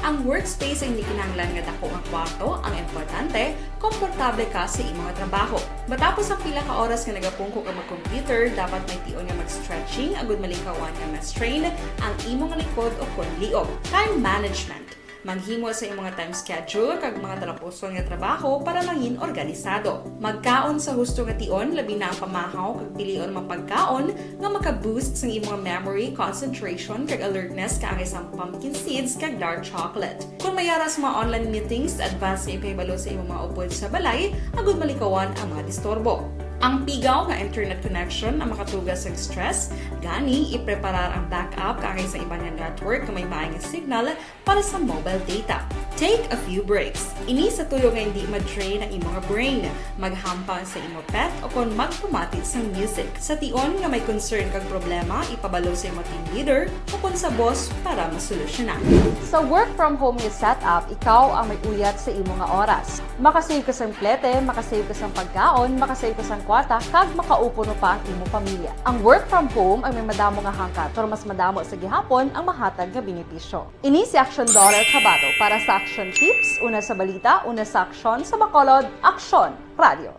Ang workspace ay hindi kinahanglan nga dako nga kwarto, ang importante, komportable ka sa imong trabaho. Matapos ang pila ka oras nga nagapungko ka mag-computer, dapat may tion nga mag-stretching agud malikawan nga ma-strain ang imong likod o kon liog. Time management. Maghimo sa imong time schedule kag mga talapuson nga trabaho para mangin organisado. Magkaon sa husto nga tion, labi na ang pamahaw kag pilion mga pagkaon nga maka-boost sang imong memory, concentration, kag alertness kaangay sang pumpkin seeds kag dark chocolate. Kon may ara sa mga online meetings, advance nga ipahibalo sa imong mga upod sa balay agud malikawan ang mga disturbo. Ang pigaw nga internet connection ang makatuga sang stress, gani ipreparar ang backup kaangay sa iban nga network nga may maay nga signal para sa mobile data. Take a few breaks. Ini sa tuyo nga hindi ma-drain ang imo nga brain. Maghampang sa imo pet o kon magpamati sang music. Sa tion nga may concern kag problema, ipabalo sa imo team leader o kon sa boss para masolusyonan. Sa work from home nga setup, ikaw ang may uyat sa imo nga oras. Makasave ka sang plete, makasave ka sang pagkaon, makasave ka sang kwata kag makaupo no pa ang imo pamilya. Ang work from home ang may madamo nga hangkat, pero mas madamo sa gihapon ang mahatag nga benepisyo. Ini si Action Dollar Chavado para sa Action Tips, una sa balita, una sa aksyon, sa Bacolod, Aksyon Radio.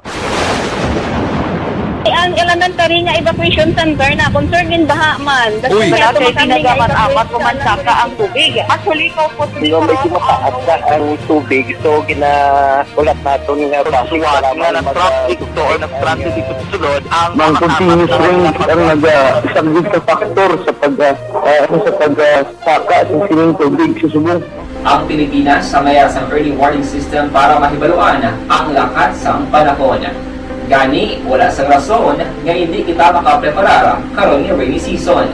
Ang elementary nga evacuation center na concern in baha man. Uy. Wala kay pinagamat-amat ko man saka ang tubig. Actually, ko po Di ba, medyo mataas na ang tubig, so gina-, ulat naton nga basuhan nga na-traffic to or na-stranded dito sa sulod ang Mang mga continuous tapat na rain ang mga naga-, isang good factor sa pag, ah, ah, ano, sa pag, ah, saka sa sining tubig sa Subo. Ang Pilipinas sa mayas ang early warning system para mahibaluan ang lakat sang panahon. Gani, wala sang rason nga hindi kita makapreparar karon nga rainy season.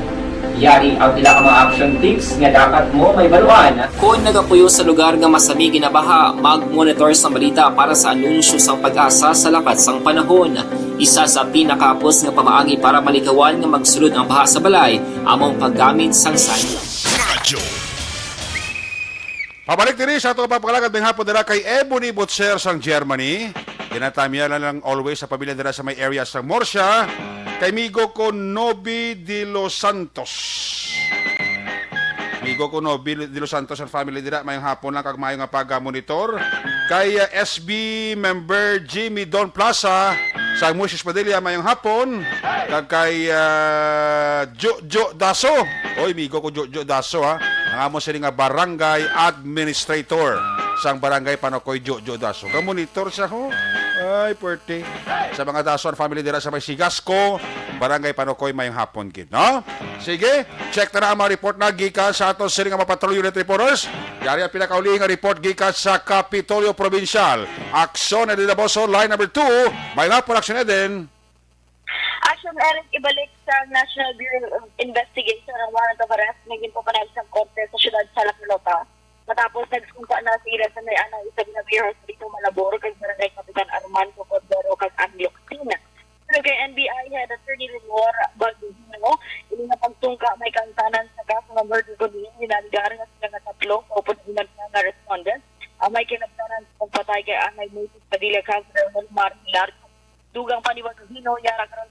Yari ang pila ka mga action tips nga dapat mo mahibaluan. Kon nagapuyo sa lugar nga masami ginabaha, mag-monitor sang balita para sa anunsyo sang PAGASA sa lakat sang panahon. Isa sa pinakahapos nga pamaagi para malikawan nga magsulod ang baha sa balay amo ang paggamit sang sunblock. Radyo. Pabalik diri sa ato nga pagpalagad may hapon dira kay Ebony Butcher sang Germany. Ginatamya na lang always sa pamilya dira sa may area sa Murcia. Kay migo ko Nobi de los Santos. Migo ko Nobi de los Santos and family dira, mayong hapon lang kag maayo nga pag-monitor. Kay, uh, S B member Jimmy Don Plaza sa Moises Padilla, mayong hapon. Kag kay, uh, Jojo Daso. Oy, migo ko Jojo Daso, ha. Ang amo sini nga barangay administrator sang barangay Panokoy, Jojo Daso. Ka-monitor siya, ho. Ay, pwerte. Sa mga Daso and family dira sa may Sigasco, barangay Panokoy, mayong hapon gid, no? Sige, check na na ang mga report na gikan sa aton sini nga mga patrol unit reporters. Yari ang pinakauli nga report gikan sa Kapitolyo Provincial. Aksyon Eden Daboso, line number two. May nga production, Eden. Action, Eric, ibalik sa National Bureau of Investigation ang warrant of arrest nga ginpapanaig sang korte sa siyudad sa La Carlota. Matapos nagsungka na sa ila sa may anay sa Binabier Hospital, Malabor, kag Barangay Kapitan Armando Cordero kag Anglocsin. Pero kay N B I Head Attorney Lenore Baldovino, ini nga pagtungka may kaangtanan sa kaso nga murder kundi ginaligar nga sila nga tatlo kaupod ang iban pa nga respondent ang may kinabtanan sa pagpatay kay Anay Moses Padilla kag Ramon Mar Hilar. Dugang pa ni Baldovino, yara karon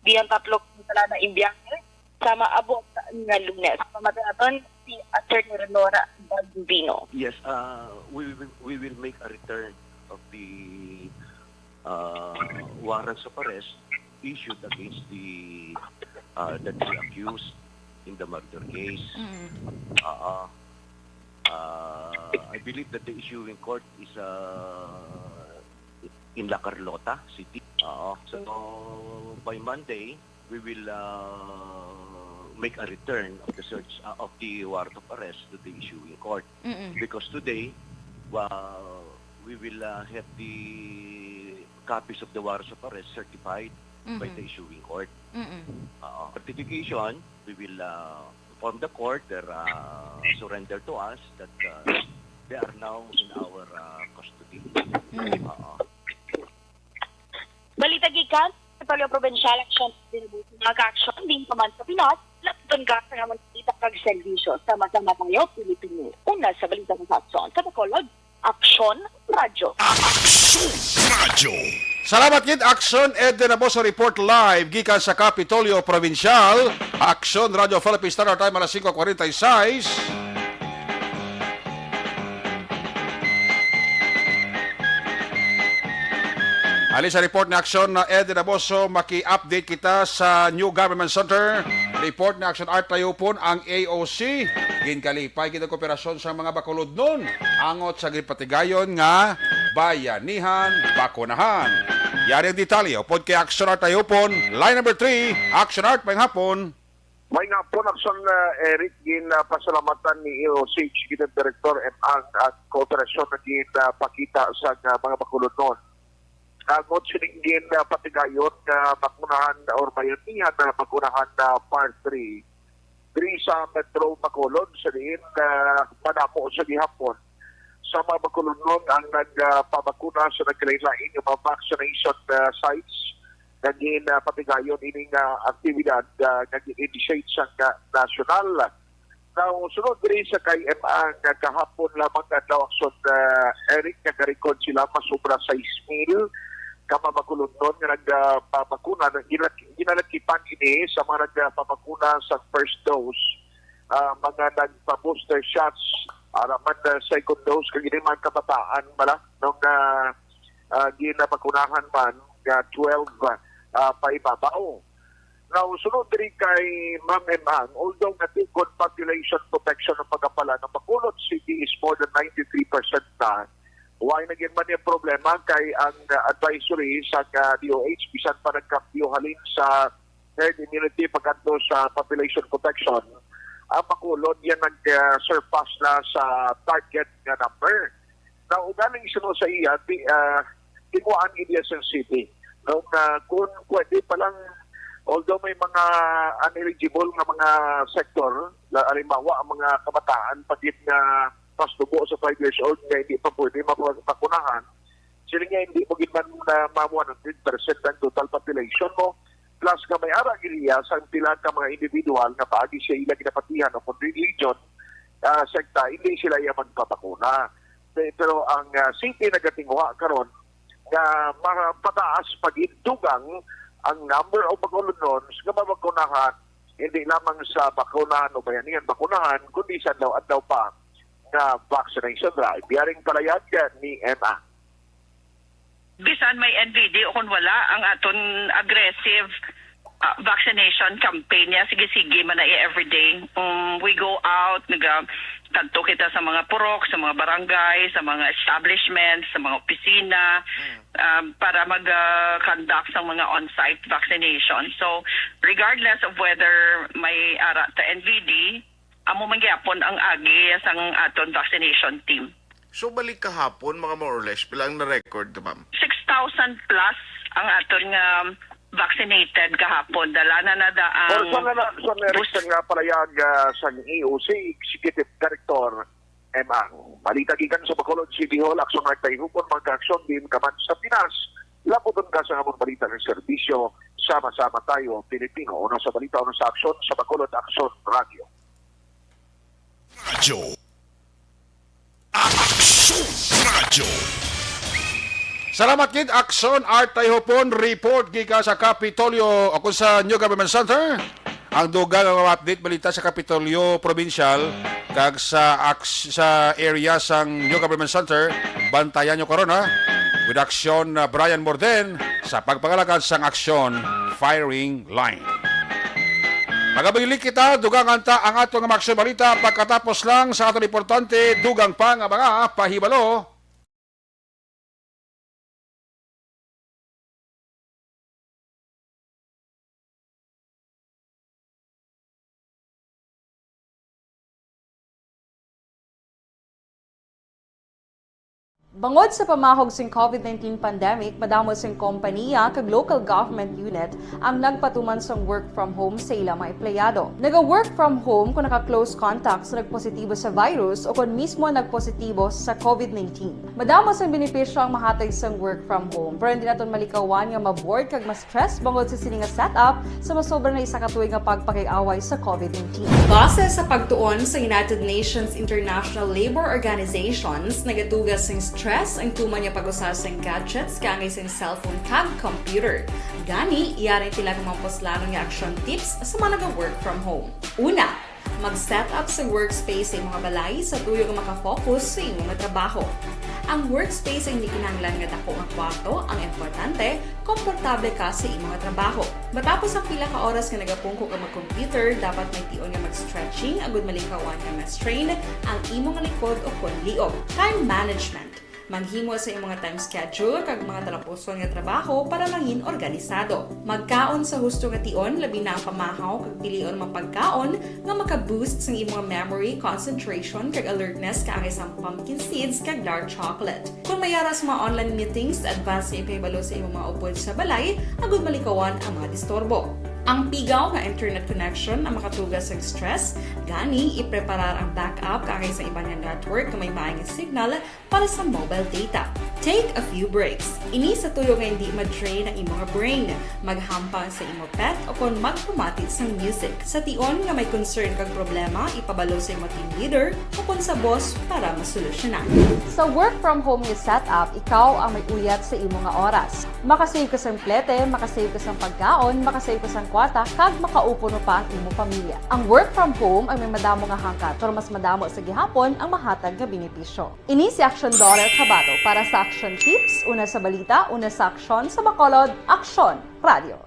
diyan tatlo ka sala na imbiyahe sa maabot nga Lunes. Pamati naton si Attorney Lenore Baldovino. Yes, uh, we will, we will make a return of the, uh, warrants of arrest issued against the, uh, the three accused in the murder case. Mm. Uh, uh, uh, I believe that the issuing court is, uh, in La Carlota City. Uh, so by Monday, we will, uh, make a return of the search, uh, of the warrant of arrest to the issuing court. Mm-mm. Because today, uh, we will, uh, have the copies of the warrants of arrest certified by the Mm-hmm. issuing court. Mm-mm. Uh, certification, we will, uh, inform the court their, uh, surrender to us that, uh, they are now in our, uh, custody. Mm. Uh, Balita gikan sa Kapitolyo Provincial, Action Eden Daboso, mga ka-action, din pa man sa Pinas, lapton ka sa mga balita kag serbisyo. Sama-sama tayo, Pilipino. Una sa balita sa aksyon sa Bacolod, Aksyon Radyo. Aksyon Radyo. Salamat gid, Aksyon Eden Daboso, report live gikan sa Kapitolyo Provincial. Aksyon Radyo Philippines, Standard Time, alas singko kwarenta y seis. Ali sa report ni Aksyon na Eden Daboso, maki-update kita sa New Government Center. Report ni Aksyon Art Tayupon, ang A O C. Ginkalipay gid ang kooperasyon sa mga Bacolodnon angot sa ginpatigayon nga Bayanihan Bakunahan. Yari ang detalye upod kay Aksyon Art Tayupon. Line number three, Aksyon Art, mayong hapon. May nga po, Aksyon, uh, Eric, gin, uh, pasalamatan ni A O C Executive Director M Ang ang kooperasyon na gin, uh, pakita sa, uh, mga Bacolodnon. Angot sining gin, uh, patigayon nga Bakunahan or Bayanihan na Bakunahan na Part three diri sa Metro Bacolod, sa diin, uh, madamo sa gihapon sa mga Bacolodnon ang nagpabakuna sa nagkalain-lain nga mga vaccination, ah, sites nga gin, ah, patigayon ini nga aktibidad, ah, nga gin-initiate sang, ah, nasyonal. Now, sunod diri sa kay M A nga kahapon lamang nga adlaw, Aksyon, ah, Eric, naka-record sila mas sobra sais mil ka mga Bacolodnon nga nagpabakuna, ginalak-, ginalakipan ini sa mga nagpabakuna sa first dose, ah, mga nagpa-booster shots, ara man, ah, second dose, kag ini mga kabataan bala, no, nga, ah, ginabakunahan man nga twelve, ah, paibabaw. Now, sunod diri kay Ma'am Emang, although nga di good population protection ang pagkapala ng Bacolod City is more than ninety-three percent na, why naging man yung problema kay ang, uh, advisory sa, uh, D O H, bisan pa nagkambyo halin sa herd immunity pagkadto sa population protection, ang Bacolod yan nag, uh, surpass na sa target nga number. Now, ugaling suno sa iya, di, ah, timuan ini sa city. No, nga kung pwede pa lang, although may mga uneligible nga mga sektor, la-, halimbawa, ang mga kabataan, pagit nga mas tubo sa five years old, nga hindi pa pwede mabakunahan, sila nga hindi mo gid man na ma-, one hundred percent ang total population mo. Plus nga may ara gid iya sa pila ka mga individual nga paagi siya ila ginapatihan o kung religion, ah, sekta, hindi sila iya magpabakuna. Pe-, pero ang, ah, city nagatinguha karon nga mapataas pa gid dugang ang number of Bacolodons nga mabakunahan, hindi lamang sa bakunahan o bayanihan bakunahan, kundi sa adlaw-adlaw pa nga vaccination drive. Yaring palayag ni Emma. Bisan may N V D o kung wala, ang aton aggressive, ah, vaccination campaign niya, sige-sige man na iya everyday. Um, we go out, naga-, kadto kita sa mga purok, sa mga barangay, sa mga establishments, sa mga opisina, um, para mag, ah, conduct sa mga on-site vaccination. So, regardless of whether may ara ta N V D, amo man gyapon ang agi sang aton vaccination team. So, bali kahapon, mga more or less, pila ang na-record, ma'am? Six thousand plus ang aton nga vaccinated kahapon. Dala na na da ang Or sa nga na, sa nga bus- sa nga palayag, ah, sang E O C, Executive Director, Emang. Balita gikan sa Bacolod City Hall, aksyon nga nagtayhupon, mga aksyon din ka man sa Pinas. Laputon ka sa among balita ng serbisyo, sama-sama tayo, Pilipino. Una sa balita, una sa aksyon, sa Bacolod Aksyon Radio. Radyo. Aksyon Radyo. Salamat gid, Aksyon Art Tayhopon, report gikan sa Kapitolyo o kung sa New Government Center. Ang dugang nga mga update balita sa Kapitolyo Provincial kag sa aks-, sa area sang New Government Center, bantayan nyo karon, ha. With Aksyon, uh, Brian Morden sa pagpangalagad sang Aksyon Firing Line. Magabalik kita, dugangan ta ang ato nga mga aksyon balita pagkatapos lang sa aton importante, dugang pa nga mga pahibalo. Bangod sa pamahog sing COVID nineteen pandemic, madamo sing kompaniya kag local government unit ang nagpatuman sang work from home sa ila mga empleyado. Naga-work from home kon naka-close contact sa nagpositibo sa virus o kon mismo nagpositibo sa COVID nineteen. Madamo sang benepisyo ang mahatag sang work from home, pero hindi naton malikawan nga ma-bored kag ma-stress bangod sa sini nga setup sa masobra na isa ka tuig nga pagpakig-away sa COVID nineteen. Base sa pagtuon sa United Nations International Labor Organizations, nagatuga sing stress ang tuman nga pag-usa sing gadgets kaangay sing cellphone kag computer. Gani, yari ang pila ka mga puslanon nga action tips sa mga naga-work from home. Una, mag-set up sa workspace sa imong balay sa tuyo nga makafocus sa imong trabaho. Ang workspace ay hindi kinahanglan nga dako nga kwarto, ang importante, komportable ka sa imong trabaho. Matapos ang pila ka oras nga nagapungko ka mag-computer, dapat may tion nga mag-stretching agud malikawan nga ma-strain ang imong likod o kon liog. Time management. Maghimo sa imong time schedule kag mga talapuson nga trabaho para mangin organisado. Magkaon sa husto nga tion, labi na ang pamahaw, kag pilion ang mga pagkaon nga maka-boost sang imong memory, concentration, kag alertness, kaangay sang pumpkin seeds kag dark chocolate. Kung may ara sa mga online meetings, advance nga ipahibalo sa imong mga upod sa balay agud malikawan ang mga disturbo. Ang pigaw nga internet connection ang makatuga sang stress, gani ipreparar ang backup kaangay sa iban nga network nga may maayong signal para sa mobile data. Take a few breaks. Ini sa tuyo nga hindi ma-drain ang imo nga brain. Maghampang sa imo pet o kon magpamati sang music. Sa tion nga may concern kag problema, ipabalo sa imo team leader o kon sa boss para masolusyonan. Sa work from home nga setup, ikaw ang may uyat sa imo nga oras. Makasave ka sang plete, makasave ka sang pagkaon, makasave ka sang kwarta, kag makaupo no pa ang imo pamilya. Ang work from home ang may madamo nga hangkat, pero mas madamo sa gihapon ang mahatag nga benepisyo. Ini si Action Dollar Kabato para sa Action Tips, una sa balita, una sa aksyon, sa Bacolod, Aksyon Radio.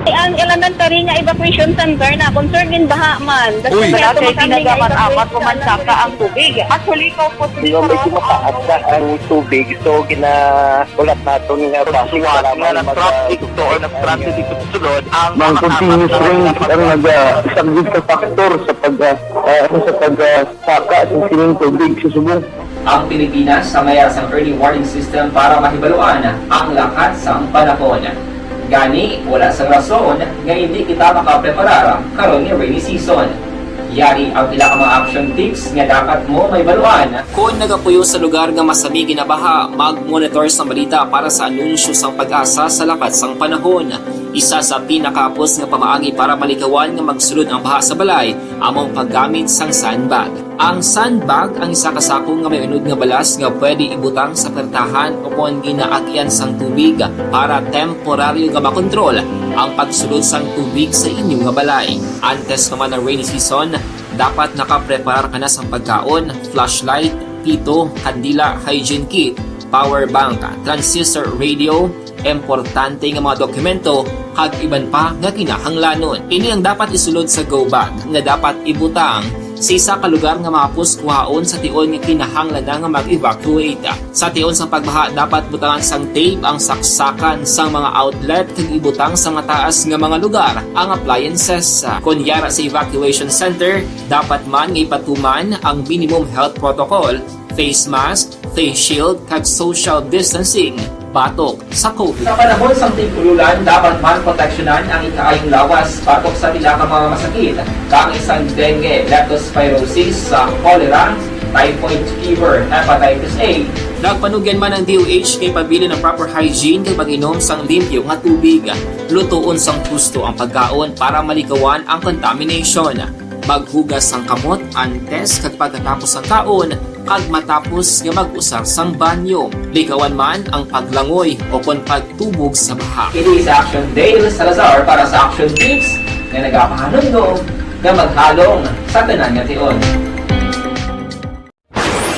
Ang elementary nga evacuation center na concern in baha man. Uy! Kaya tumakang nga evacuation center. Amat ko man saka ang tubig. Actually, ikaw po, medyo mataas na ang tubig, so gina-, ulat naton nga basi nga para nag-traffic to or nag-traffic dito sa sulod ang mga continuous rain ang nag-, ah, isang big factor sa pag, ah, ah, ano, sa pag, ah, saka sa sining tubig sa subong. Ang Pilipinas ang may sang early warning system para mahibaluan ang lakat sang panahon. Gani, wala sang rason nga hindi kita makapreparar karon nga rainy season. Yari ang pila ka mga action tips nga dapat mo mahibaluan. Kon nagapuyo sa lugar nga masami ginabaha, mag-monitor sa balita para sa anunsyo sang PAGASA sa lakat sang panahon. Isa sa pinakahapos nga pamaagi para malikawan nga magsulod ang baha sa balay amo ang paggamit sang sandbag. Ang sandbag ang isa ka sako nga may unod nga balas nga pwede ibutang sa pertahan o kon ginaagyan sang tubig para temporaryo nga makontrol ang pagsulod sang tubig sa inyo nga balay. Antes pa man ang rainy season, dapat nakapreparar ka na sang pagkaon, flashlight, pito, kandila, hygiene kit, power bank, transistor radio, importante nga mga dokumento, kag iban pa nga kinahanglanon. Ini ang dapat isulod sa go bag nga dapat ibutang sa isa ka lugar nga mahapos kuhaon sa tion nga kinahanglan na nga mag-evacuate. Sa tion sa pagbaha, dapat butangan sang tape ang saksakan sang mga outlet kag ibutang sa mataas nga mga lugar ang appliances. Kon yara sa evacuation center, dapat man nga ipatuman ang minimum health protocol, face mask, face shield, kag social distancing batok sa COVID. Sa panahon sang tig-ululan, dapat man proteksyonan ang ikaayong lawas batok sa pila ka mga masakit, kaangay sang dengue, leptospirosis, sa cholera, typhoid fever, hepatitis A. Nagpanugyan man ang D O H nga ipabilin ang proper hygiene kag mag-inom sang limpyo nga tubig. Lutoon sang husto ang pagkaon para malikawan ang contamination. Maghugas sang kamot antes kag pagkatapos sang kaon, kag matapos nga mag-usar sang banyo. Likawan man ang paglangoy o kon pagtubog sa baha. Ini si Action Dale Salazar para sa Action Tips nga nagapahanumdom nga maghalong sa tanan nga tion.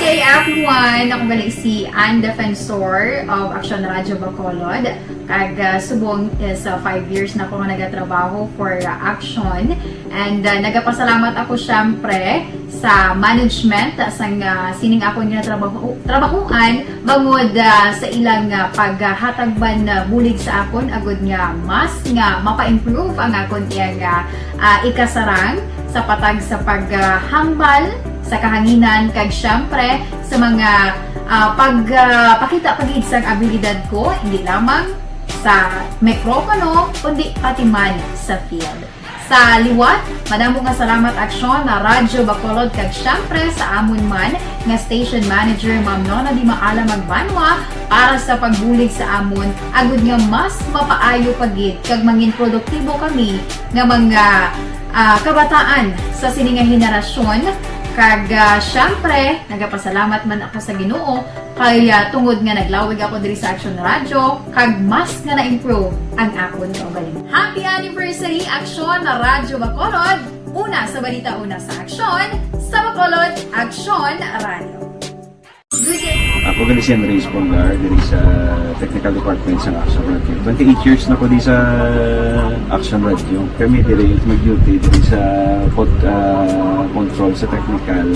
Hey everyone! Ako gali si Ann Defensor of Action Radio Bacolod. Kag, ah, subong is, ah, five years na ako nga nagatrabaho for, ah, Action. And, ah, nagapasalamat ako, syempre, sa management, ah, sang, ah, sining akon nga trabaho, trabahuan, bangod, ah, sa ilang, ah, paghatag man, ah, bulig sa akon, agud nga mas nga mapa-improve ang akon iyang, ah, ah, ikasarang sa patag sa paghambal sa kahanginan, kag, syempre, sa mga, ah, pag, ah, pakita pa gid sang abilidad ko, hindi lamang sa mikropono, kundi pati man sa field. Sa liwat, madamo nga salamat, Aksyon na Radyo Bacolod, kag syempre sa amon man nga station manager, Ma'am Nona Di Maala Magbanwa, para sa pagbulig sa amon, agud nga mas mapaayo pa gid kag mangin produktibo kami nga mga, ah, kabataan sa sini nga henerasyon. Kag, ah, syempre, nagapasalamat man ako sa Ginoo kay, ah, tungod nga naglawig ako diri sa Action Radio, kag mas nga na-improve ang akon kaugalingon. Happy anniversary, Action na Radyo Bacolod! Una sa balita, una sa aksyon, sa Bacolod, Action Radio. Good day. Ako gali si Andres Bongar, diri sa Technical Department sa Action Radio. Twenty-eight years na ko di sa Action Radio. Kami diri mag-duty diri sa pod-, ah, control sa technical.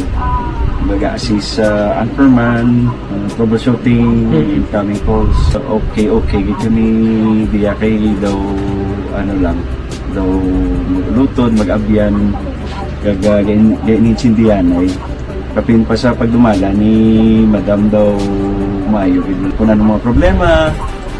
Baga assist sa anchorman, ah, troubleshooting, incoming calls. So, okay, okay. Gito ni diya kay daw, ano lang, daw maglutod, mag-abyan, kag, ah, gain-, gain-, intindihan ay. Kapin pa sa pagdumala ni Madam daw maayo gid. Kung ano mga problema,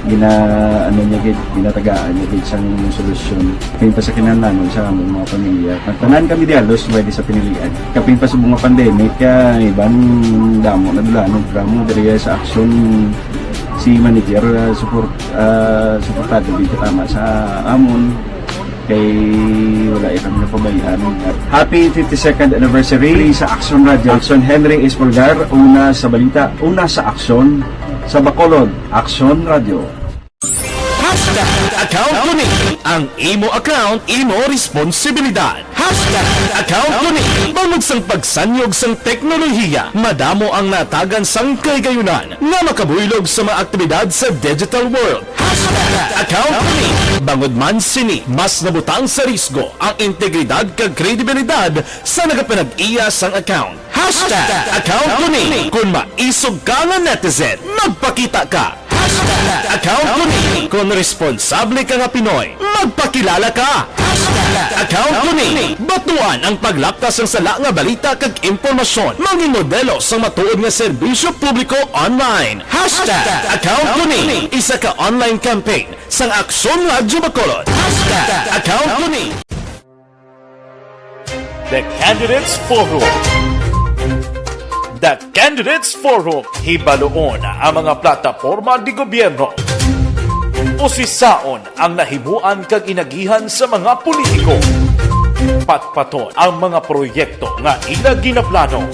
Gina-, ano niya gid, ginatagaan niya gid sang solusyon. Kapin pa sa kinahanglanon sa among mga pamilya. Tanan kami dialos, pwede sa pinilian. Kapin pa sa mga pandemic, kay iban damo na dulanon, programa diri sa Aksyon, si manager, ah, support, ah, suportado gid tama sa amon. Kay wala iya kami napabayaan. Happy fifty-second anniversary sa Aksyon Radio. Aksyon Henry Espolgar, una sa balita, una sa aksyon, sa Bacolod, Aksyon Radio. Hashtag account ko ni. Ang imo account, imo responsibilidad. Hashtag account ko ni. Bangod sang pagsanyog sang teknolohiya, madamo ang natagan sang kahigayunan nga makabuylog sa mga aktibidad sa digital world. Hashtag account ko ni. Bangod man sini, mas nabutang sa risgo ang integridad kag kredibilidad sa nagapanag-iya sang account. Hashtag account ko ni. Kung maisog ka nga netizen, magpakita ka. Hashtag account ko ni. Kung responsable ka nga Pinoy, magpakilala ka. Hashtag account ko ni. Batuan ang paglapta sang sala nga balita kag impormasyon. Mangin modelo sang matuod nga serbisyo publiko online. Hashtag account ko ni. Isa ka online campaign sang Aksyon Radyo Bacolod. Hashtag account ko ni. The Candidates Forum. The Candidates Forum. Hibaloon ang mga plataporma di gobyerno. Usisaon ang nahimuan kag inagihan sa mga politiko. Patpaton ang mga proyekto nga ila ginaplano.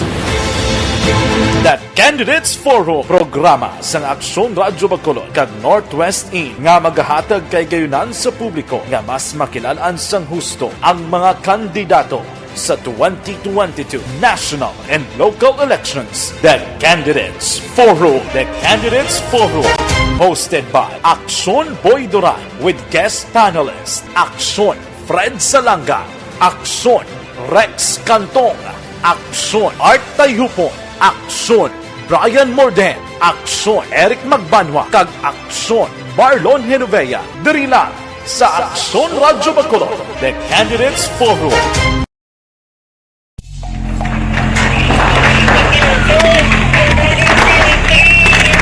The Candidates Forum, programa sang Aksyon Radyo Bacolod kag Northwest In nga magahatag kahigayunan sa publiko nga mas makilal-an sang husto ang mga kandidato sa twenty twenty-two national and local elections. The Candidates Forum. The Candidates Forum, hosted by Aksyon Boy Duran with guest panelist Aksyon Fred Salanga, Aksyon Rex Cantong, Aksyon Art Tayhupon, Aksyon Brian Morden, Aksyon Eric Magbanwa, kag Aksyon Marlon Genovea, diri lang sa Aksyon Radyo Bacolod, The Candidates Forum.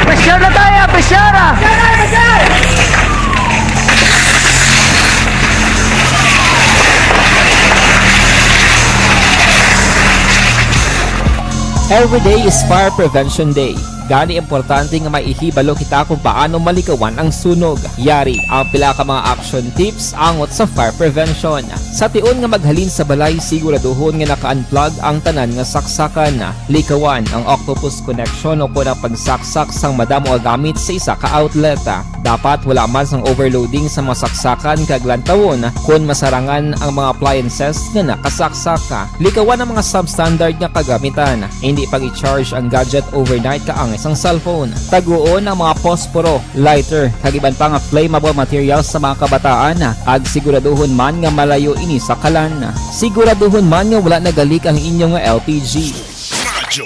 Pressure na tayo, pressure! Every day is Fire Prevention Day. Gani, importante nga maihibalo kita kung paano malikawan ang sunog. Yari ang pila ka mga action tips angot sa fire prevention. Sa tion nga maghalin sa balay, siguraduhon nga naka-unplug ang tanan nga saksakan. Likawan ang octopus connection o kon ang pagsaksak sang madamo nga gamit sa isa ka outlet. Dapat wala man sang overloading sa mga saksakan kag lantawon kon masarangan ang mga appliances nga nakasaksak. Likawan ang mga substandard nga kagamitan. Hindi pag-i-charge ang gadget overnight kaangay sang cellphone. Taguon ang mga posporo, lighter, kag iban pa nga flammable materials sa mga kabataan, ag siguraduhon man nga malayo ini sa kalan. Siguraduhon man nga wala nagalik ang inyo nga L P G. Radyo.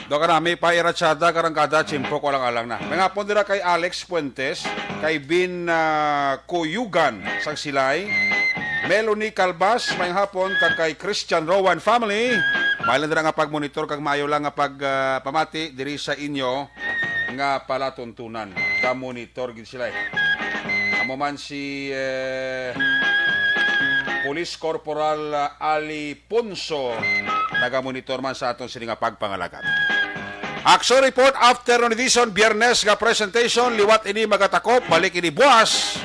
Do ka na, may pairatsada, karangkada, tiyempo ko alang-alang na. May hapon dira kay Alex Fuentes, kay Bin, ah, Kuyugan sang Silay, Melanie Calvas, may hapon, kag kay Christian Rowan family. May lang dira nga pagmonitor kag maayo lang nga pag, ah, pamati diri sa inyo nga palatuntunan. Kamonitor gid sila, eh. Amo man si, eh, Police Corporal, ah, Ali Ponso, nagamonitor man sa aton sini nga pagpangalagad. Action report, afternoon edition, Biyernes nga presentation, liwat ini magatakop, balik ini buwas.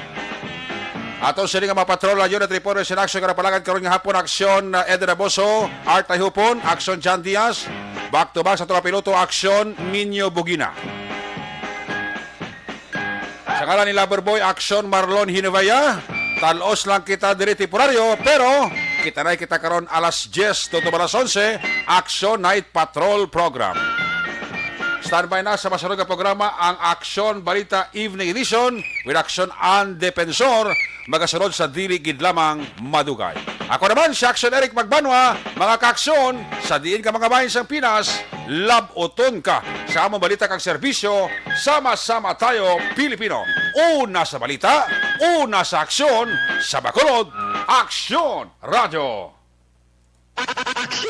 Aton sini nga mga patrol, unit report, sa action nga napalagad karon nga hapon, action, uh, Eden Aboso, Art Tayhupon, action John Diaz, back to back sa aton piloto, action Minyo Bugina. Sa ngalan ni Loverboy, action Marlon Hinivaya, talos lang kita diri temporaryo, pero kita na kita karon alas diyes tutob alas onse, Action Night Patrol Program. Standby na sa masunod nga programa ang Action Balita Evening Edition with Action An Defensor, magasunod sa dili gid lamang madugay. Ako naman si Action Eric Magbanwa, mga kaaksyon, sa diin ka mga bahin sang Pinas, lab-oton ka sa among balita kag serbisyo, sama-sama tayo, Pilipino. Una sa balita, una sa aksyon, sa Bacolod, Aksyon Radyo.